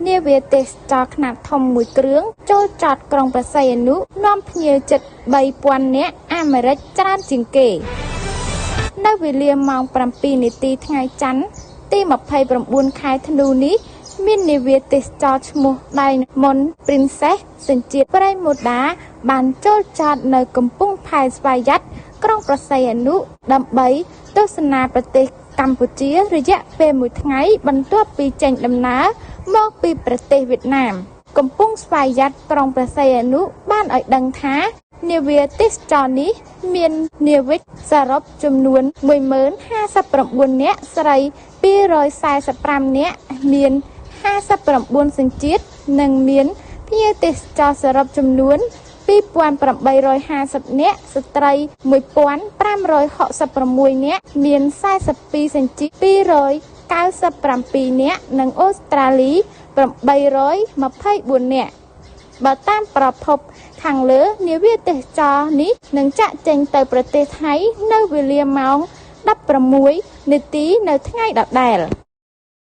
នាវាទេសចរខ្នាតធំមួយគ្រឿងចូលចតក្រុងព្រះសីហនុនាំភ្ញៀវជិត3000នាក់អាមេរិកច្រើនជាងគេ នៅវេលាម៉ោង7នាទីថ្ងៃច័ន្ទទី29ខែធ្នូនេះ មាននាវាទេសចរឈ្មោះ Diamond Princess សញ្ជាតិប្រេម៉ូដាបានចូលចតនៅកំពង់ផែស្វយ័តក្រុងព្រះសីហនុដើម្បីទស្សនាប្រទេសកម្ពុជារយៈពេលមួយថ្ងៃបន្ទាប់ពីចេញដំណើរមកពីប្រទេសវៀតណាម កំពង់ស្វយ័តក្រុងព្រះសីហនុបានឲ្យដឹងថានាវាទេសចរនេះមាននាវិកសរុបចំនួន10059នាក់ស្រី245នាក់មាន59សញ្ជាតិនិងមានភ្ញៀវទេសចរសរុបចំនួន2850នាក់ស្ត្រី1566នាក់មាន42សញ្ជាតិ297នាក់និងអូស្ត្រាលី824នាក់បើតាមប្រភពខាងលើនាវាទេសចរនេះនឹងចាក់ចេញទៅប្រទេសថៃនៅវេលាម៉ោង16នាទីនៅថ្ងៃដដែល។